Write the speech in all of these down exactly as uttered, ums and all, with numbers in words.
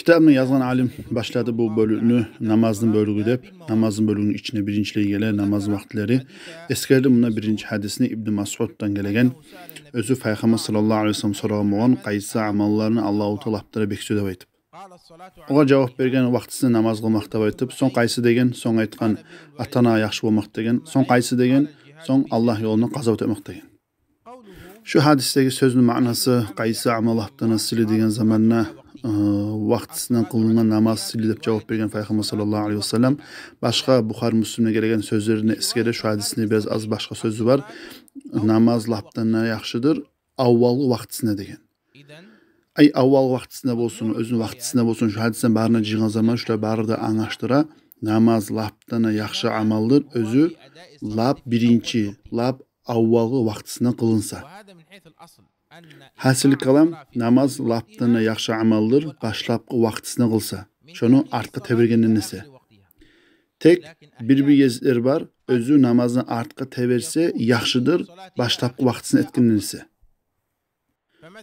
Китапны язгъан алим башлады бу бёлюкню намазны бёлюгю деп. Намазны бёлюгюню ичине биринчилей геле намаз вакътилери. Эсгерди мунда биринчи гьадисни Ибн Масъуддан гелеген. Оьзю Пайхаммар саллаллагьу алайгьи ва саллам сорагъан болгъан, къайсы амалланы Аллагьу Таала лап да бек сюе деп айтып. Огъар жавап берген, вакътисинде намаз къылмакъ деп айтып. Сонг къайсы деген, сонг айтгъан, ата-анагъа яхшы болмакъ деген. Сонг къайсы деген, сонг Аллагь ёлунда къазават этмек деген. Шу гьадисдеги сёзню маънасы, къайсы амал лап да сыйлы деген заманда, э, вакътисинде къылынгъан намаз сыйлы деп жавап берген Пайхаммар саллаллагьу алайгьи ва саллам. Башгъа Бухари, Муслимде гелеген сёзлерин эсгере, шу гьадисни бираз аз башгъа сёзю бар. Намаз лап да яхшыдыр аввалгъы вакътисинде деген. Ай, аввалгъы вакътисинде болсун, оьзюню вакътисинде болсун, шу гьадислени барын жыйгъан заман шулар бары да англашдыра: намаз лап да яхшы амалдыр оьзю лап биринчи, лап аввалгъы вакътисинде къылынса. Гьасили калам, намаз лап да яхшы амалдыр башлапгъы вакътисинде къылса, шону артгъа тебергенден эсе. Тек бир-бир гезиклер бар, оьзю намазны артгъа теберсе яхшыдыр башлапгъы вакътисинде этгенден эсе.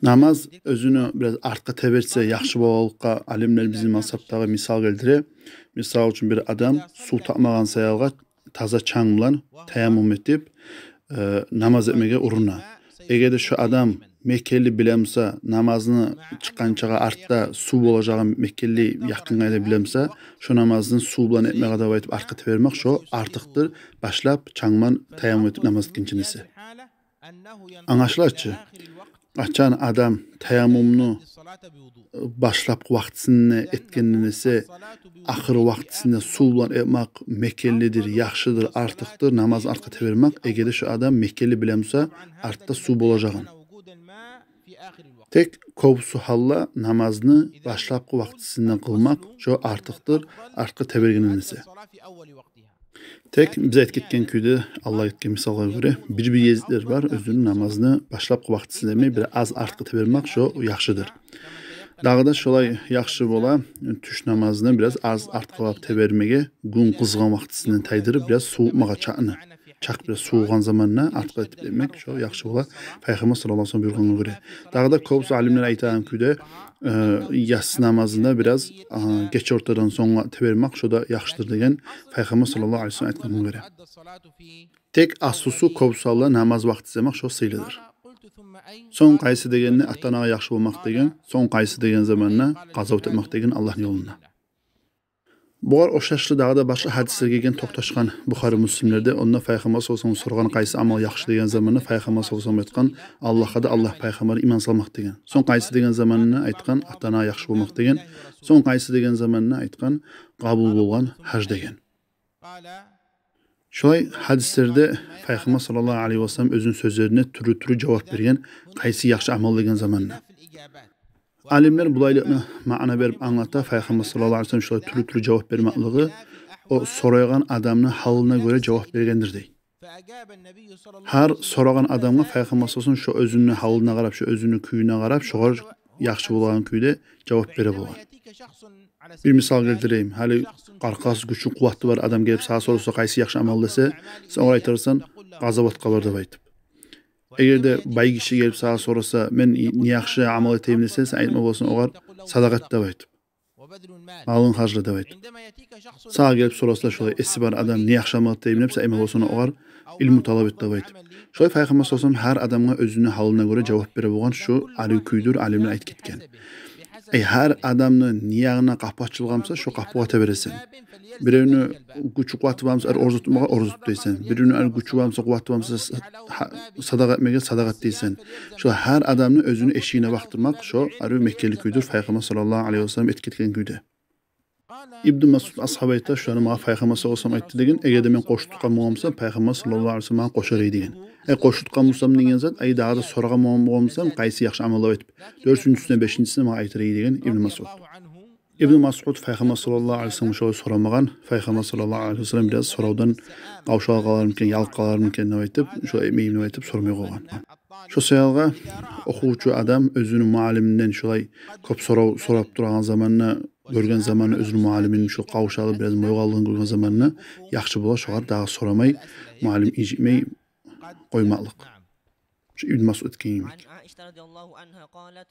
Намаз оьзюню бираз артгъа теберсе яхшы болагъанлыкъгъа алимлер бизин мазгьабдагъы мисал гелтире. Мисал учун, бир адам сув тапмагъан саялгъа таза чанг булан таяммум этип, э, намаз этмеге урунар. Эгер де шу адам мекенли биле буса, намазны чыкъгъанчагъа артда сув болажагъын мекенли якъын къайда биле буса, шу намазны сув булан этмеге деп айтып артгъа тебермек, шо артыкъдыр башлап чанг булан таяммум этип намаз этгенчен эсе. Англашыла чы, къачан адам таяммумну, э, башлапгъы вакътисинде этгенден эсе, ахыр вакътисинде сув булан этмек мекенлидир, яхшыдыр, артыкъдыр намазны артгъа тебермек, эгер де шу адам мекенли биле буса артда сув болажагъын. Тек кёбюсю гьалда намазны башлапгъы вакътисинде къылмакъ, шо артыкъдыр артгъа тебергенден эсе. Тек биз айтып гетген кюйде, алда гетген мисалгъа гёре, бир-бир гезиклер бар, оьзюню намазны башлапгъы вакътисинде этмей, бираз аз артгъа тебермек, шо яхшыдыр. Дагъы да шолай яхшы бола тюш намазны бираз аз артгъа тебермеге, гюн къызгъан вакътисинден тайдырып, бираз сувутмагъа чакъны. Чакъ бираз сувугъан заманда артгъа этип этмек, шо яхшы бола, Пайхаммар саллаллагьу алайгьи ва саллам буюргъангъа гёре. Дагъы да кёбюсю алимлер айтагъан кюйде, э, яссы намазны да бираз, э, гече ортадан сонг тебермек, шо да яхшыдыр деген, Пайхаммар саллаллагьу алайгьи ва саллам айтгъангъа гёре. Тек аслусу, кёбюсю гьалда намаз вакътисинде этмек шо сыйлыдыр. Сонг къайсы дегенде ата-анагъа яхшы болмакъ деген, сонг къайсы деген заманда къазават этмек деген Аллагьны ёлунда. Бугъар ошашлы дагъы да башгъа гьадислер гелген, токъташгъан Бухари, Муслимлерде. Онда Пайхаммар саллаллагьу алайгьи ва саллам сорагъан, къайсы амал яхшы деген заманда, Пайхаммар саллаллагьу алайгьи ва саллам айтгъан, Аллагьгъа да, Аллагь пайхаммаргъа иман салмакъ деген. Сонг къайсы деген заманда айтгъан, ата-анагъа яхшы болмакъ деген. Сонг къайсы деген заманда айтгъан, къабул болгъан гьаж деген. Шолай гьадислерде Пайхаммар саллаллагьу алайгьи ва саллам оьзюню сёзлерине тюрлю-тюрлю жавап берген, къайсы яхшы амал деген заманда. Алимлер булайлыкъны маъна берип англата, Пайхаммар саллаллагьу алайгьи ва саллам шолай тюрлю-тюрлю жавап бермеклиги, о сорайгъан адамны гьалына гёре жавап бергендир дей. Гьар сорагъан адамгъа Пайхаммар саллаллагьу алайгьи ва саллам шо оьзюню гьалына къарап, шо оьзюню кююне къарап, шогъар яхшы болагъан кюйде жавап бере болгъан. Бир мисал гелтирейим. Гьали къаркъарасы гючю, къуваты бар адам гелип сагъа сораса, къайсы яхшы амал десе, сен огъар айтарсан, къазаватгъа бар деп айтып. Эгер де бай гиши гелип сагъа сораса, мен не яхшы амал этейим десе, сен айтма боласан огъар, садакъа эт деп айтып. Малынг харжла деп айтып. Сагъа гелип сораса шолай эси бар адам, не яхшы амал этейим деп, сен айтма боласан огъар, илму талап эт деп айтып. Шолай Пайхаммар саллаллагьу алайгьи ва саллам гьар адамгъа оьзюню гьалына гёре жавап бере болгъан, шу арив кюйдюр, алимлер айтып гетген. Ай, гьар адамны не ягъына къапу ачылгъан буса, шо къапугъа тебересен. Биревню гючю, къуваты бар буса, ар ораза тутмагъа, ораза тут дейсен. Биревню ар гючю бар буса, къуваты бар буса, с-, гьа-, садакъа этмеге, садакъа эт дейсен. Шо гьар адамны оьзюню эшигине бакъдырмакъ, шо арив мекенли кюйдюр, Пайхаммар саллаллагьу алайгьи ва саллам этип гетген кюйде. Ибн Масъуд асгьаб айта, шуланы магъа Пайхаммар саллаллагьу алайгьи ва саллам айтды деген, эгер де мен къошуп тутгъан болгъан бусам, Пайхаммар саллаллагьу алайгьи ва саллам магъа къошар эди деген. Ай, къошуп тутгъан бусам деген зат, ай, дагъы да сорагъан болгъан, болгъан бусам, къайсы яхшы амал деп айтып, дёртюнчюсюне, бешинчисине магъа айтар эди деген Ибн Масъуд. Ибн Масъуд Пайхаммар саллаллагьу алайгьи ва саллам шолай сорамагъан, Пайхаммар саллаллагьу алайгьи ва саллам бираз соравдан къавшалып къалармы экен, ялкъып къалармы экен деп айтып, шолай этмеймен деп айтып, сормай къойгъан. Шо саялгъа охувчу адам оьзюню муаллиминден шолай кёп сорав сорап турагъан заманны гёрген заманны, оьзюню муаллимини шо къавшалып, бираз мойгъаллыгъын гёрген заманны, яхшы бола шогъар дагъы сорамай, муаллим инжитмей къоймакълыкъ. Шо Ибн Масъуд этген йимик. عن عائشة رضي الله عنها قالت: